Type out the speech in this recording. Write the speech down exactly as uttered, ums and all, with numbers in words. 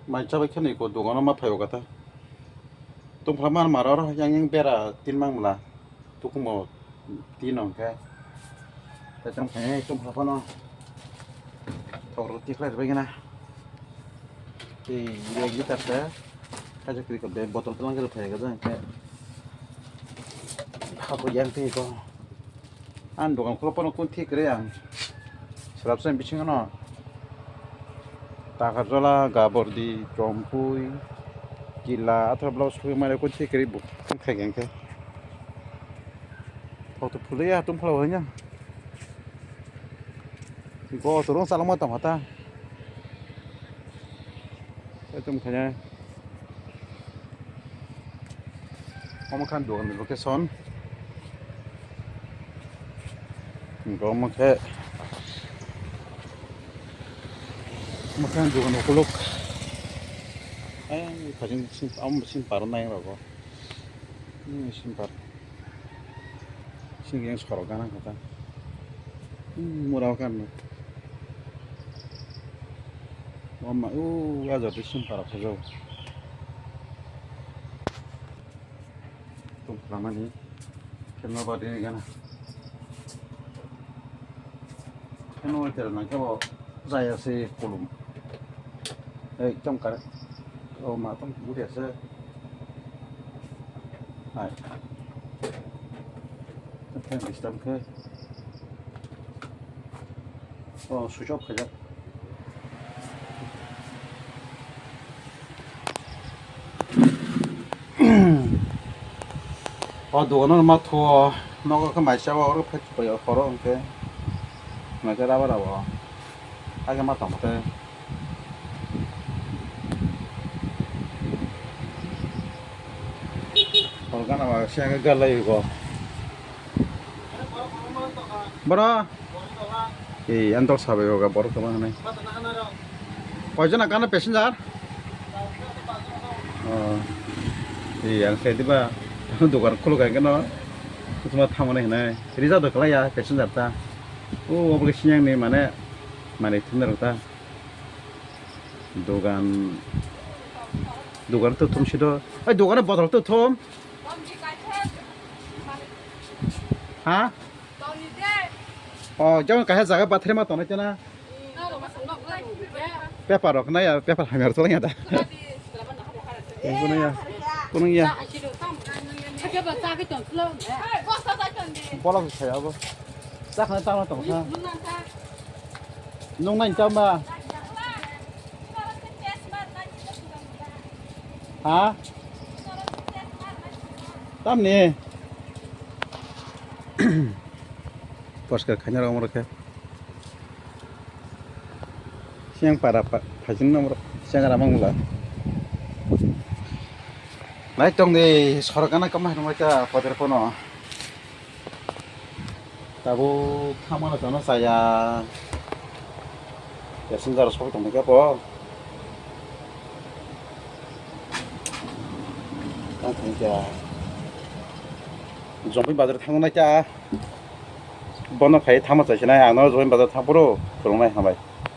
Mai chabai khe nui ko dogano ma phaio kata. Tongphla mar mar oro yang yang bera tin mang mla. Tukumo tin hwnkhe. Tei tong phai tongphla phano. Thok rok tikhlai rwbaikhe na. Tei yang litar se. Kaisa kwrwi ko be botol tlang khe phai khe jang khe. Hako yang tei ko. Ang dogan khuluk phano kun thik kwrwi ang. Swrapsa bisingo no. Takarjala, Gabordi, Chompui, Kila, athra blouse sugwi mane kun thik kwrwi bo khai khe. Thok to phulwi ya tum phalo hanya. Go to rong salama tam hata. Etum khanya. Omo khan dogan ni location. Omo khe, omo khan dogan ukuluk. Eh, kajing sim, omo sim paro nai rogo. Hmm, sim paro. Sini yang sorok gana kata. Hmm, murao kan. Mama, uh, ajar di sim para khajau. Tum lamani. Kenno ba de gana. Kenno iter na kebo. Jaya se kolom. Ei, tong kare. O ma tong budi ase. Hai. Tong disturb ke. O, switch off khaijak. O dogano ma thuo, nogo khe mai chao, oro phai horo hwnkhe mai khe rubber rabo. Hakhe ma tongkhe. Hor gana ba siya khe galai go. Boro. Ei, ang dol sabai hoga borok tongma hwnwi. Koijon ang gana passenger? Oh. Ei, ang sai diba dogan khuluk hai gano. Kusuma thamani hwnwi. Rija do khlai ya passenger ta. O, obo khe sinyang ni mane, mane thumna rok ta. Dogan, dogan to thum sido. Ai, dogan botol to thum. Ha? O, jang kaisa jaga bathre ma tonai tena. Paper rok na ya, paper hamya rok ya da. Kuno ya, kuno ya. Bolok saya abo. Sakna tama tong ha. Nung nai tama. Ha? Tamni? Porskar khaina rok omorok khe. Siang para pa-, phaisin omorok siang ramang mula. Nai tong di sorok gana kamai rwmai ta kotor kono. Tabuk thangmano chano chaya. Passenger sokoi tongkha bo. Ang thangkha. Jompai bazar thangna kha. Bono khai thangma chaisinai, ang no Jompai bazar thang phuru phwrwngnai hambai.